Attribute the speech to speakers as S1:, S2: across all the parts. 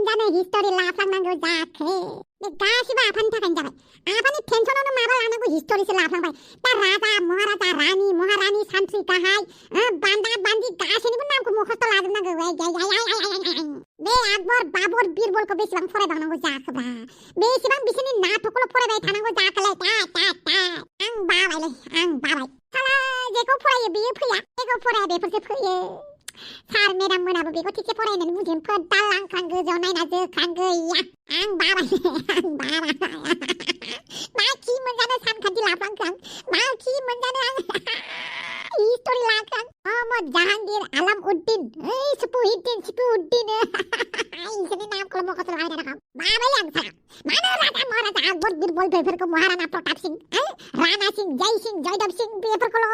S1: मोनजानो हिस्टरि लाफ्लांनांगौ जाखो बे गासिबो आफानि थाखायनो जाबाय आफानि टेनसनावनो माबा लानांगौ हिस्टरिसो लाफ्लांबाय दा राजा महाराजा रानि महारानि सान्थ्रि गाहाय बान्दा बान्दि गासैनिबो नामखौ मुखस्थ' लाजोबनांगौ बे आकबर बाबर बिरबलखौ बेसेबां फरायबावनांगौ जाखोब्रा बेसेबां बिसोरनि नाटकखौल' फरायबाय थानांगौ जाखोलाय आं बाबाय साला जेखौ फरायो बेयो फैया जेखौ फराया बेफोरसो फैयो सार मेडाम मोनाबो बेखौ थिकसे फरायनानै बुजिनो फोदाल लांख्रां गोजौआव नायना जोख्रां गैया आं बाबाय मा खि मोनजानो सानखान्थि लाफ्लांख्रां मा खि मोनजानो आं हिस्टरि लाख्रां मोहम्मद जाहांगीर आलम उद्दिन सिपुउद्दिन इसोरनि नामखौल' मख'थ' लाबाय थानांगौ बाबाय आं साला मानो राजा महाराजा आकबर बिरबल बेफोरखौ महाराणा प्रताप सिंह राणा सिंह जय सिंह जयदेव सिंह बेफोरखौल'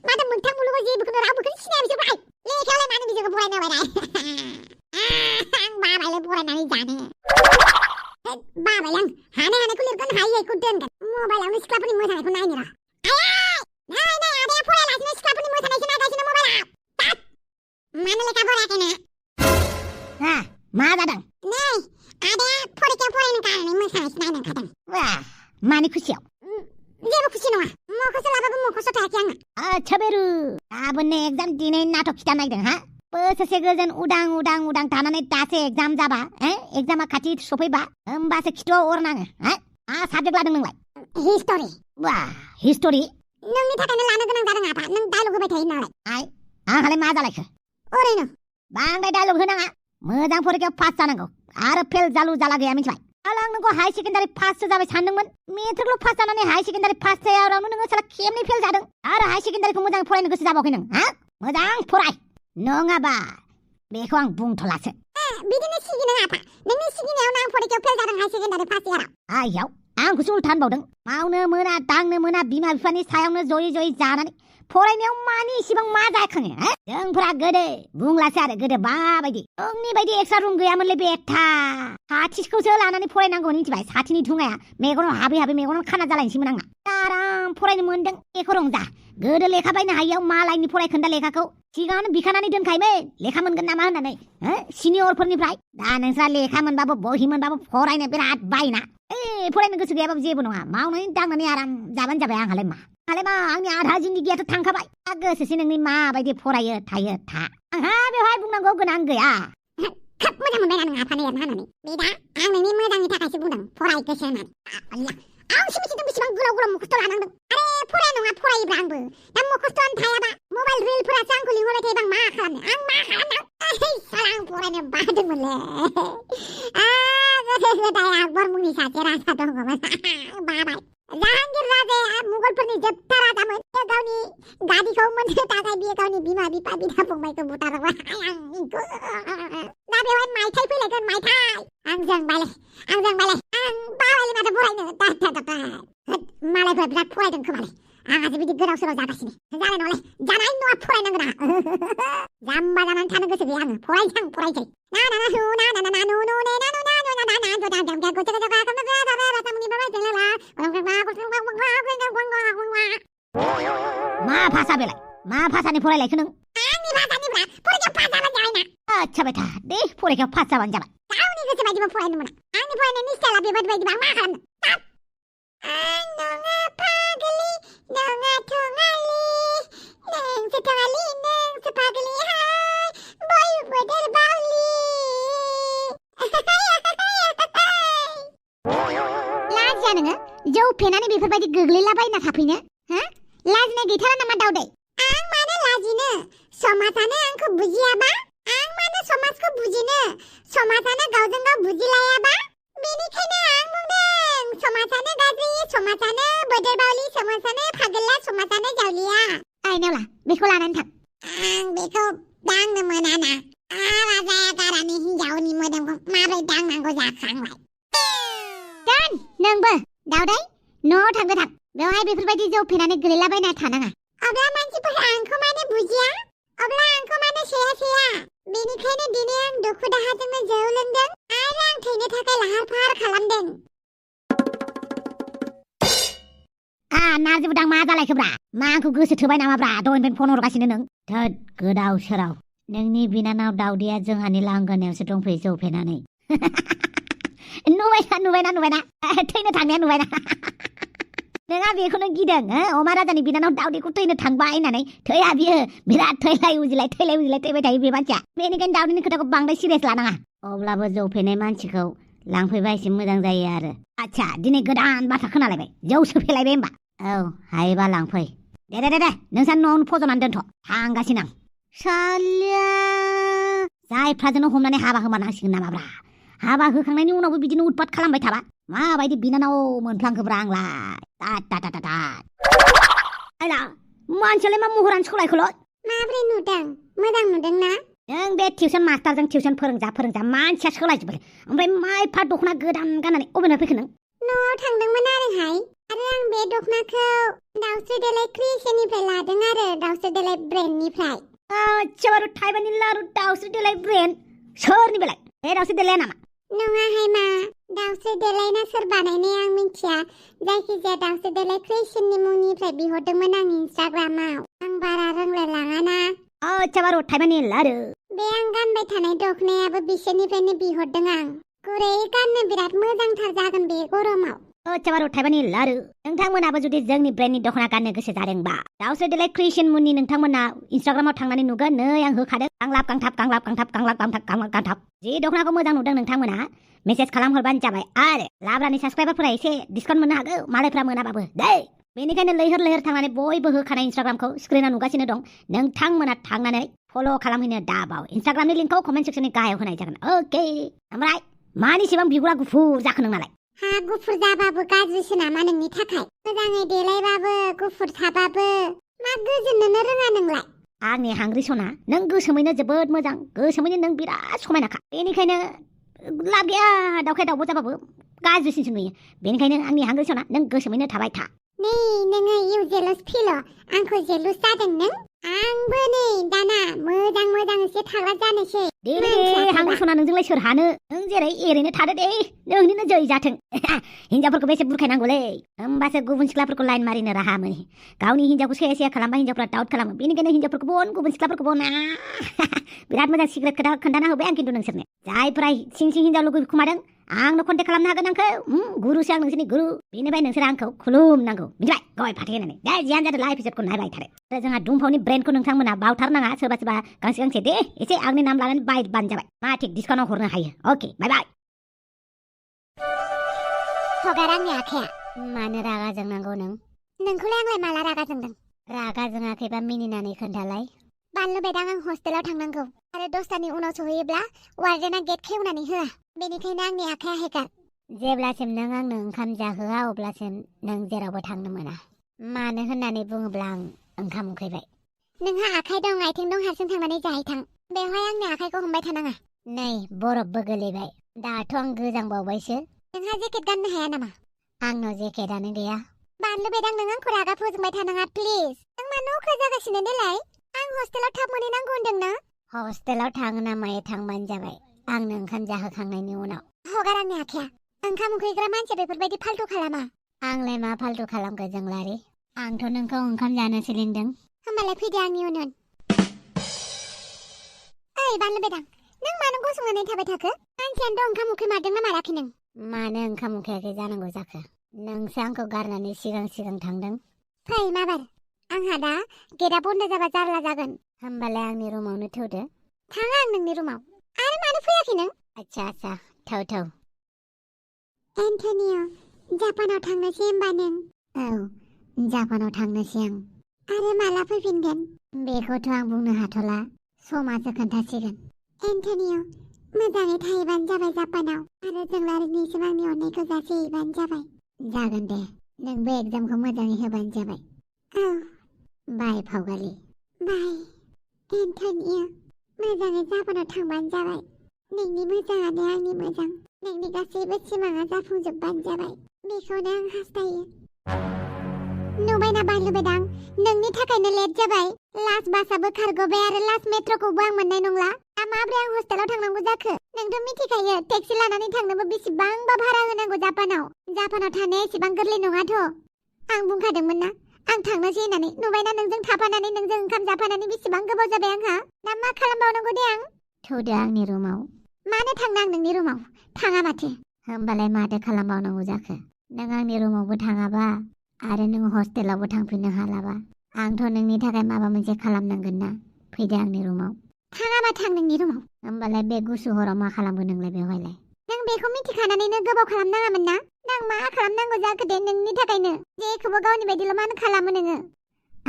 S1: माथो मोगथां मुलुगाव जेबोखौनो रावबोखौनो सिनाया बिसोर बाय लेखायालाय मानो बिसोरखौ फरायनो होबाय आं बाबायलाय फरायनानै जानो बाबाय आं हानायखौ लिरगोन हायैखौ दोनगोन मबाइलावनो सिख्लाफोरनि मोसानायखौ नायनो र' नाय आदाया फरायालासिनो सिख्लाफोरनि मोसानायसो नायगासिनो मबाइलाव मानो लेखा फरायाखैनो
S2: मा जादों
S1: नै आदाया फरिखायाव फरायनो गारनानै मोसानायसो नायनो ओंखारदों
S2: मानि खुसियाव
S1: जेबो खुसि नङा मख'स' लाबाबो मख'स' थायाखै आंना
S2: अच्छा बेरु गाबोननो एग्जाम दिनै नाटक खिथा नायदों हा बोसोरसे गोजोन उदां थानानै दासो एग्जाम जाबा एग्जामा खाथि सफैबा होमबासो खिथुआव अर नाङो मा साबजेक्ट लादों नोंलाय
S1: हिस्टरि
S2: हिस्टरि
S1: नोंनि थाखायनो लानो गोनां जादों आफा नों डायलग होबाय थायो नालाय
S2: आंहालाय मा जालायखो
S1: ओरैनो
S2: बांद्राय डायलग होनाङा मोजां फरिखायाव पास जानांगौ आरो फेल जालु जाला गैया मिथिबाय आं नोंखौ हाई सेकेन्डारि पाससो जाबाय सानदोंमोन मेट्रिकल' पास जानानै हाई सेकेन्डारि पास जायावनो नोङो साला खेबनै फेल जादों आरो हाई सेकेन्डारिखौ मोजां फरायनो गोसो जाबावाखै नों मोजां फराय नङाबा बेखौ आं बुंथ'लासो
S1: बिदिनो सिगिनो आफा नोंनि सिगिनायावनो आं फरिखायाव फेल जादों हाई सेकेन्डारि पास इयाराव
S2: आयाव आंखौसो उल्था होनबावदों मावनो मोना दांनो मोना बिमा बिफानि सायावनो जयै जानानै फरायनायाव मानि इसेबां मा जाखाङो जोंफोरा गोदो बुंलासो आरो गोदो माबायदि जोंनि बायदि एक्सट्रा रुम गैयामोनलै बेथा साथिखौसो लानानै फरायनांगौ मिथिबाय साथिनि धुङाया मेगनाव हाबै मेगनाव खाना जालायनोसैमोन आंना आराम फरायनो मोनदों बेखौ रंजा गोदो लेखा बायनो हायियाव मालायनि फरायखोन्दा लेखाखौ सिगाङावनो बिखानानै दोनखायोमोन लेखा मोनगोन नामा होननानै सिनियरफोरनिफ्राय दा नोंस्रा लेखा मोनबाबो बहि मोनबाबो फरायनो बिराद बायना फरायनो गोसो गैयाबाबो जेबो नङा मावनानै दांनानै आराम जाबानो जाबाय आंहालाय मा आंनि आधा जिन्दगियाथ' थांखाबाय गोसोसो नोंनि माबायदि फरायो थायो था आंहा बेवहाय बुंनांगौ गोनां गैया
S1: खोब मोजां मोनबाय ना नों आफा लिरना होनानै बेदा आं नोंनि मोजांनि थाखायसो बुंदों फराय गोसो होननानै आं सिमिसिदों बेसेबां गोलाव मुखस्थ' लानांदों आरे फराया नङा फरायोब्रा आंबो दा मुखस्थ'आनो थायाबा मबाइल रिलफोरासो आंखौ लिंहरबाय थायोबा मा खालामनो आं मा खालामनो साला आं फरायनो बादोंमोनलै गोदो गोदाय आकबर मुंनि सासे राजा दङमोन बाबाय जाहांगीर राजाया मुगलफोरनि जोबथा राजामोन गावनि गादिखौ मोननो थाखाय बियो गावनि बिमा बिफा बिदा फंबायखौ बुथारबाय दा बेवहाय मायथाइ फैलायगोन मायथाइ आंजों बायलाय आं बाबायलै माथो फरायनो मालायफोरा बिराद फरायदों खोमालै आंहासो बिदि गोदाव सोराव जागासिनो जानाय नङालै जानाय नङा फरायनांगोन आं जाम्बा जानानै थानो गोसो गैया आङो फरायसै
S2: मा भाषा बेलाय मा भाषानि फरायलायखो नों
S1: आंनि भाषानिब्रा फरिखायाव पास जाबानो जाबाय ना
S2: अच्छा बेटा दे फरिखायाव पास जाबानो जाबाय
S1: गावनि गोसो बायदिबो फरायनो मोना आंनि फरायनायनि स्टाइला बेबायदि बायदिबा मा खालामनो आं नङा फाग्लि नङा थङालि नोंसो थङालि नोंसो फाग्लि हाय बयबो देरबावलि
S2: लाजिया नोङो जौ फेनानै बेफोरबायदि गोग्लैलाबायना थाफैनो लाजिनाय गैथारा नामा दावदै
S1: आं मानो लाजिनो समाजानो आंखौ बुजियाबा आं मानो समाजखौ बुजिनो समाजानो गावजों गाव बुजिलायाबा बेनिखायनो आं बुंदों समाजानो गाज्रि समाजानो बोदोरबावलि समाजानो फागोला समाजानो जावलिया
S2: आइनावला बेखौ लानानै थां
S1: आं बेखौ दांनो मोनाना राजाया गारानि हिन्जावनि मोदोमखौ माबोरै दांनांगौ जाखांबाय
S2: दोन नोंबो दावदै न'आव थांदो थां बेवहाय बेफोरबायदि जौ फेनानै गोलैलाबायना थानाङा
S1: अब्ला मानसिफोरा आंखौ मानो बुजिया अब्ला आंखौ मानो सेया बेनिखायनो दिनै आं दुखु दाहाजोंनो जौ लोंदों आरो आं थैनो थाखाय लाहार फाहार खालामदों
S2: नारजि बुदां मा जालायखोब्रा मा आंखौ गोसो थोबाय नामाब्रा दहायनिफ्रायनो फन हरगासिनो नों थोद गोदाव सोराव नोंनि बिनानाव दावदैया जोंहानि लांगोनायावसो दंफैयो जौ फेनानै नुबायना थैनो थांनाया नुबायना नोंहा बेखौनो गिदों अमा राजानि बिनानाव दाउदैखौ थैनो थांबाय होननानै थैया बियो बिराद थैलाय उजिलाय थैबाय थायो बे मानसिया बेनिखायनो दाउदैनि खोथाखौ बांद्राय सिरियास लानाङा अब्लाबो जौ फेनाय मानसिखौ लांफैबा एसे मोजां जायो आरो आच्छा दिनै गोदान बाथ्रा खोनालायबाय जौ सोफेलायबाय होमबा औ हायोबा लांफै दे नोंसा न'आवनो फज'नानै दोनथ' थांगासिनो आं सालिया जायफ्राजोंनो हमनानै हाबा होमारनांसिगोन नामाब्रा हाबा होखांनायनि उनावबो बिदिनो उतपात खालामबाय थाबा माबायदि बिनानाव मोनफ्लांखोब्रा आंलाय दा आइला मानसियालाय मा महरानो सोलायखोल'
S1: माब्रै नुदों मोजां नुदों ना
S2: नों बे टिउसन मास्टारजों टिउसन फोरोंजा मानसिया सोलायजोबबाय ओमफ्राय मा एफा दख'ना गोदान गाननानै अबेनिफ्राय फैखो नों
S1: न'आव थांदोंमोन आरोहाय आरो आं बे दख'नाखौ दाउस्रि देलाय क्रिएशननिफ्राय लादों आरो दाउस्रि देलाय ब्रेन्डनिफ्राय
S2: आच्छा बारु थाइबानि लारु दाउस्रि देलाय ब्रेन्ड सोरनि बेलाय बे दाउस्रि देलाया नामा
S1: नङाहाय मा दाउस्रि देलायना सोर बानायनाय आं मिथिया जायखिजाया दाउस्रि देलाय क्रिएशननि मुंनिफ्राय बिहरदोंमोन आं इन्स्टाग्रामाव आं बारा रोंलायलाङाना
S2: आच्छा बारु थाइबानि लारु
S1: बे आं गानबाय थानाय दख'नायाबो बिसोरनिफ्रायनो बिहरदों आं गुरै गाननो बिराद मोजांथार जागोन बे गरमाव
S2: आच्छा बारु थाइबानि लारु नोंथांमोनाबो जुदि जोंनि ब्रेन्डनि दख'ना गाननो गोसो जादोंबा दाउस्रि देलाय क्रिएशन मुंनि नोंथांमोना इन्स्टाग्रामाव थांनानै नुगोन नै आं होखादों गांथाब जि दख'नाखौ मोजां नुदों नोंथांमोना मेसेज खालामहरबानो जाबाय आरो लाब्रानि साबस्क्राइबारफोरा एसे डिसकाउन्ट मोननो हागौ मालायफ्रा मोनाबाबो दै बेनिखायनो लैहोर थांनानै बयबो होखानाय इन्स्टाग्रामखौ स्क्रिनाव नुगासिनो दं नोंथांमोना थांनानै फल' खालामहैनो दाबाव इन्स्टाग्रामनि लिंकखौ कमेन्ट सेक्सननि गाहायाव होनाय जागोन अके ओमफ्राय मानि सिबां बिगुरा गुफुर जाखो नोंनालाय
S1: हा गुफुर जाबाबो गाज्रिसो नामा नोंनि थाखाय मोजाङै देलायबाबो गुफुर थाबाबो मा गोजोननोनो रोङा नोंलाय
S2: आंनि हांग्रि सना नों गोसोमैनो जोबोद मोजां गोसोमैनो नों बिराद समायनाखा बेनिखायनो लाब गैया दाउखाय दाउबो जाबाबो गाज्रिसिनसो नुयो बेनिखायनो आंनि हांग्रि सना नों गोसोमैनो थाबाय था
S1: नै नोङो इउ जेलस फिल' आंखौ जेलस जादों नों आंबो नै दाना मोजां एसे थाग्रा जानोसै
S2: दे हांग्रि सना नोंजोंलाय सोर हानो नों जेरै एरैनो थादो दे नोंनिनो जै जाथों हिनजावफोरखौ बेसे बुरखायनांगौलै होमबासो गुबुन सिख्लाफोरखौ लाइन मारिनो राहा मोनो गावनि हिनजावखौ सेया खालामबा हिनजावफ्रा डाउट खालामो बेनिखायनो हिनजावफोरखौबो गुबुन सिख्लाफोरखौबो बिराद मोजां सिक्रेट खोथा खोन्थाना होबाय आं खिन्थु नोंसोरनो जायफ्रा सिं हिनजाव लोगो खुमादों आंनो कन्टेक्ट खालामनो हागोन आंखौ गुरुसो आं नोंसोरनि गुरु बेनिफ्राय नोंसोर आंखौ खुलुमनांगौ मिथिबाय गय फाथै होननानै दा जियानो जादों लाइभ एपिसडखौ नायबाय थादो आरो जोंहा दुम्फावनि ब्रेन्डखौ नोंथांमोना बावथारनाङा सोरबा गांसे दे एसे आंनि नाम लानानै बायबानो जाबाय मा थिक डिसकाउन्टआव हरनो हायो अके बाय
S1: हगार आंनि आखाया
S2: मानो रागा जोंनांगौ
S1: नोंखौलाय आंलाय माला रागा जोंदों
S2: रागा जोङाखैबा मिनिनानै खोन्थालाय
S1: बानलु बेदां आं हस्टेलाव थांनांगौ आरो दसथानि उनाव सहैयोब्ला वार्डेना गेट खेवनानै होआ बेनिखायनो आंनि आखाया हेगार
S2: जेब्लासिम नों आंनो ओंखाम जाहोआ अब्लासिम नों जेरावबो थांनो मोना मानो होननानै बुङोब्ला आं ओंखाम उखैबाय
S1: नोंहा आखाइ दं आथिं दं हारसिं थांनानै जाहैथां बेवहाय आंनि आखाइखौ हमबाय थानाङा
S2: नै बरफबो गोलैबाय दाथ' आं गोजांबावबायसो
S1: नोंहा जेकेट गाननो हाया नामा
S2: आंनाव जेकेटानो गैया
S1: बानलु बेदां नों आंखौ रागा फोजोंबाय थानाङा प्लिज नों मानो अख्रा जागासिनो देलाय आं हस्टेलाव थाब मोनहैनांगौ होनदों ना
S2: हस्टेलाव थाङो ना मायो थांबानो जाबाय आंनो ओंखाम जाहोखांनायनि उनाव
S1: हगार आंनि आखाया ओंखाम उखैग्रा मानसिया बेफोरबायदि फाल्थु खालामा
S2: आंलाय मा फाल्थु खालामखो जोंलारि आंथ' नोंखौ ओंखाम जानोसो लिंदों
S1: होमबालाय फैदो आंनि उन ओइ बानलु बेदां नों मानो गसंनानै थाबाय थाखो मानसियानोथ' ओंखाम उखैमारदों ना माराखै नों
S2: मानो ओंखाम उखैयाखै जानांगौ जाखो नोंसो आंखौ गारनानै सिगां थांदों
S1: फै माबार आंहा दा गेटआ बन्द जाबा जारला जागोन
S2: होमबालाय आंनि रुमावनो थौदो
S1: थाङा आं नोंनि रुमाव आरो मानो फैयाखै नों
S2: आच्छा थौ
S1: एन्टनिय जापानाव थांनोसै होमबा नों
S2: औ जापानाव थांनोसै आं
S1: आरो माला फैफिनगोन
S2: बेखौथ' आं बुंनो हाथ'ला समासो खोन्थासिगोन
S1: एन्टनिय मोजाङै थाहैबानो जाबाय जापानाव आरो जोंलारिनिसिम आंनि अननायखौ जासिहैबानो जाबाय
S2: जागोन दे नोंबो एग्जामखौ मोजाङै होबानो जाबाय
S1: औ
S2: बाय फावगालि
S1: बाय एन्टनिय मोजाङै जापानाव थांबानो जाबाय नोंनि मोजाङानो आंनि मोजां नोंनि गासैबो सिमाङा जाफुंजोबबानो जाबाय बेखौनो आं हास्थायो नुबायना बानलु बेदां नोंनि थाखायनो लेट जाबाय लास्ट बासआबो खारग'बाय आरो लास्ट मेट्र'खौबो आं मोननाय नंला दा माब्रै आं हस्टेलाव थांनांगौ जाखो नोंथ' मिथिखायो टेक्सि लानानै थांनोबो बेसेबांबा भारा होनांगौ जापानाव थानाया एसेबां गोरलै नङाथ' आं बुंखादोंमोन ना आं थांनोसै होननानै नुबायना नोंजों थाफानानै नोंजों ओंखाम जाफानानै बेसेबां गोबाव जाबाय आंहा दा मा खालामबावनांगौ दे आं
S2: थौदो आंनि रुमाव
S1: मानो थांनो आं नोंनि रुमाव थाङा माथो
S2: होमबालाय माथो खालामबावनांगौ जाखो नों आंनि रुमावबो थाङाबा आरो नों हस्टेलावबो थांफिननो हालाबा आंथ' नोंनि थाखाय माबा मोनसे खालामनांगोन ना फैदो आंनि रुमाव
S1: थाङा माथो आं नोंनि रुमाव
S2: होमबालाय बे गुसु हराव मा खालामगोन नोंलाय बेवहायलाय
S1: नों बेखौ मिथिखानानैनो गोबाव खालामनाङामोन ना नों मा खालामनांगौ जाखो दे नोंनि थाखायनो जेखौबो गावनि बायदिल' मानो खालामो नोङो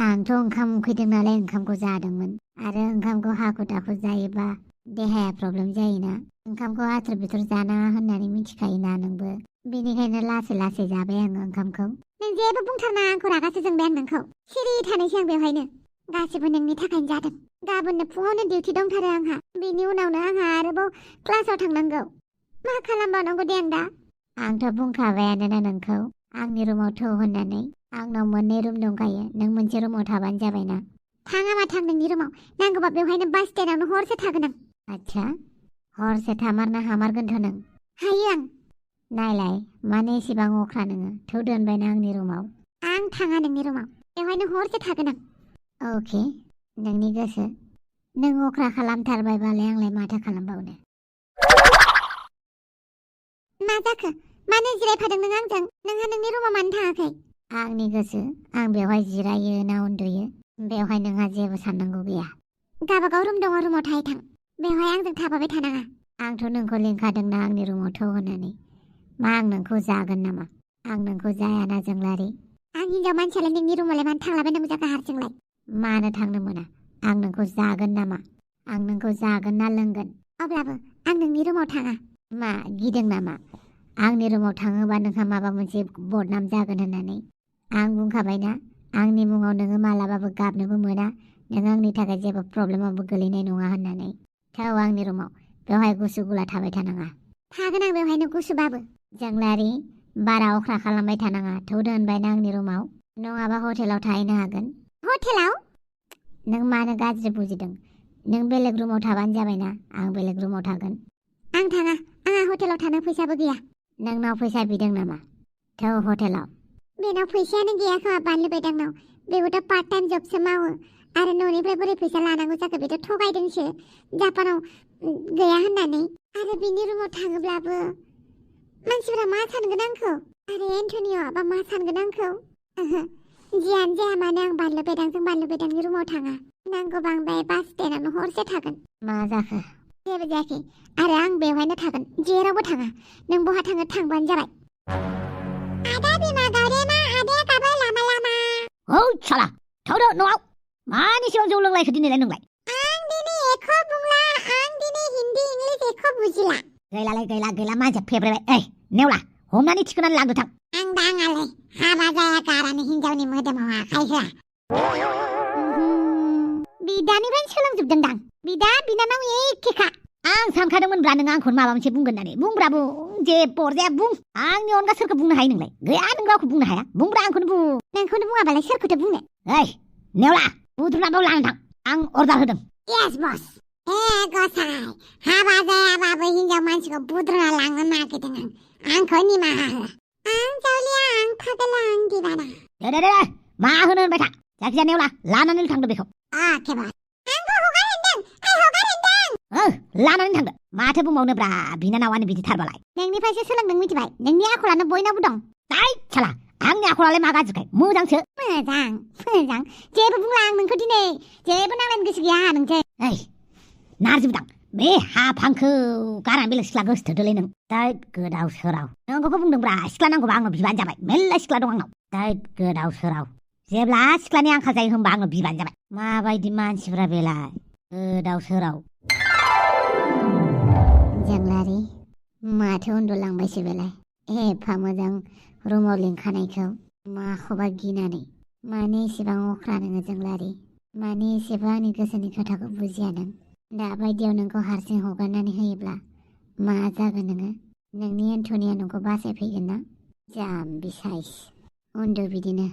S2: आंथ' ओंखाम उखैदों नालाय ओंखामखौ जादोंमोन आरो ओंखामखौ हाखु दाखु जायोबा देहाया प्रब्लेम जायोना ओंखामखौ आथुर बिथुर जानाङा होननानै मिथिखायोना नोंबो बेनिखायनो लासै लासै जाबाय आङो ओंखामखौ
S1: नों जेबो बुंथारनाङा आंखौ रागासो जोंबाय आं नोंखौ सिरि थानोसै आं बेवहायनो गासिबो नोंनि थाखायनो जादों गाबोननो फुङावनो डिउटि दंथारो आंहा बेनि उनावनो आंहा आरोबाव क्लासाव थांनांगौ मा खालामबावनांगौ दे आं दा
S2: आंथ' बुंखाबायानो ना नोंखौ आंनि रुमाव थौ होननानै आंनाव मोननै रुम दंखायो नों मोनसे रुमाव थाबानो जाबायना
S1: थाङा माथो आं नोंनि रुमाव नांगौबा बेवहायनो बास स्टेन्डआवनो हरसे थागोन आं
S2: आच्छा हरसे थामारनो हामारगोनथ' नों
S1: हायो आं
S2: नायलाय मानो एसेबां अख्रा नोङो थौ दोनबायना आंनि रुमाव
S1: आं थाङा नोंनि रुमाव बेवहायनो हरसे थागोन आं
S2: अके नोंनि गोसो नों अख्रा खालामथारबायबालाय आंलाय माथो खालामबावनो
S1: मा जाखो मानो जिरायफादों नों आंजों नोंहा नोंनि रुमाव मानो थाङाखै
S2: आंनि गोसो आं बेवहाय जिरायो ना उन्दुयो बेवहाय नोंहा जेबो साननांगौ गैया
S1: गावबागाव रुम दङ रुमाव थाहै थां बेवहाय आंजों थाफाबाय थानाङा
S2: आंथ' नोंखौ लिंखादोंना आंनि रुमाव थौ होननानै मा आं नोंखौ जागोन नामा आं नोंखौ जायाना जोंलारि
S1: आं हिनजाव मानसियालाय नोंनि रुमावलाय मानो थांलाबायनांगौ जाखो हारसिंलाय
S2: मानो थांनो मोना आं नोंखौ जागोन नामा आं नोंखौ जागोन ना लोंगोन
S1: अब्लाबो आं नोंनि रुमाव थाङा
S2: मा गिदों नामा आंनि रुमाव थाङोबा नोंहा माबा मोनसे बदनाम जागोन होननानै आं बुंखाबायना आंनि मुङाव नोङो मालाबाबो गाबनोबो मोना नों आंनि थाखाय जेबो प्रब्लेमावबो गोलैनाय नङा होननानै थौ आंनि रुमाव बेवहाय गुसु गुला थाबाय थानाङा
S1: थागोन आं बेवहायनो गुसुबाबो
S2: जोंलारि बारा अख्रा खालामबाय थानाङा थौ दोनबायना आंनि रुमाव नङाबा हटेलाव थाहैनो हागोन
S1: हटेलाव
S2: नों मानो गाज्रि बुजिदों नों बेलेग रुमाव थाबानो जाबायना आं बेलेग रुमाव थागोन
S1: आं थाङा आंहा हटेलाव थानो फैसाबो गैया
S2: नोंनाव फैसा बिदों नामा थौ हटेलाव
S1: बेनाव फैसायानो गैया खोमा बानलु बेदांनाव बेबोथ' पार्ट टाइम जबसो मावो आरो न'निफ्राय बोरै फैसा लानांगौ जाखो बेथ' थगायदोंसो जापानाव गैया होननानै आरो बिनि रुमाव थाङोब्लाबो मानसिफोरा मा सानगोन आंखौ आरो एन्टनिय'आबा मा सानगोन आंखौ जियानो जाया मानो आं बानलु बेदांनि रुमाव थाङा नांगौबा आं बे बास स्टेन्डआवनो हरसे थागोन
S2: मा जाखो
S1: जेबो जायाखै आरो आं बेवहायनो थागोन जेरावबो थाङा नों बहा थाङो थांबानो जाबाय आदा बिमा गावरेमा आदाया गाबाय लामा लामा
S2: औ साला थावदो न'आव मानि सायाव जौ लोंलायखो दिनैलाय नोंलाय
S1: आं दिनै एख' बुंला आं दिनै हिन्दी इंलिस एख' बुजिला
S2: गैला मानसिया फेब्रायबाय ओइ नेवला हमनानै थिखोनानै लांदो थां
S1: आं दाङालै हाबा जाया गारानो हिनजावनि मोदोमाव आखाइ होआ बिदानिफ्रायनो सोलोंजोबदोंदां बिदा बिनानाव एखेखा
S2: आं सानखादोंमोनब्रा नों आंखौ माबा मोनसे बुंगोन होननानै बुंब्रा बुं जेबो अरजाया बुं आंनि अनगा सोरखौ बुंनो हायो नोंलाय गैया नों रावखौ बुंनो हाया बुंब्रा आंखौनो बुं
S1: नोंखौनो बुङाबालाय सोरखौथो बुंनो
S2: ओइ नेवला बुद्रुनाबाव लांनो थां आं अर्डार होदों
S1: येस बस गसाइ हाबा जायाबाबो हिनजाव मानसिखौ बुद्रुना लांनो नागिरदों आंखौ निमाहा हो आं जावलिया आं फागला आं दिबाना
S2: दे मा होनो होनबाय था जायखिजाया नेवला लानानै थांदो बेखौ
S1: केबल आंखौ हगारहरदों
S2: लानानै थांदो माथो बुंबावनोब्रा बिनानावानो बिदिथारबालाय
S1: नोंनिफ्रायसो सोलोंदों मिथिबाय नोंनि आखलानो बयनावबो दं
S2: दाय साला आंनि आखलालाय मा गाज्रिखाय मोजांसो
S1: मोजां जेबो बुंला आं नोंखौ दिनै जेबो नांलायनो गोसो गैया नोंजों
S2: ओइ नारजि बुदां बे हाफांखौ गारनानै बेलेग सिख्ला गोसोथोदोलै नों दैद गोदाव सोराव नोंखौबो बुंदोंब्रा सिख्ला नांगौबा आंनाव बिबानो जाबाय मेल्ला सिख्ला दं आंनाव दैद गोदाव सोराव जेब्ला सिख्लानि आंखाल जायो होनबा आंनाव बिबानो जाबाय माबायदि मानसिफ्रा बेलाय गोदाव सोराव जोंलारि माथो उन्दुलांबायसो बेलाय एफा मोजां रुमाव लिंखानायखौ माखौबा गिनानै मानो एसेबां अख्रा नोङो जोंलारि मानो एसेबां आंनि गोसोनि खोथाखौ बुजिया नों दा बायदियाव नोंखौ हारसिं हगारनानै होयोब्ला मा जागोन नोङो नोंनि एन्टनिया नोंखौ बासायफैगोन ना जाम्बि साइस उन्दु बिदिनो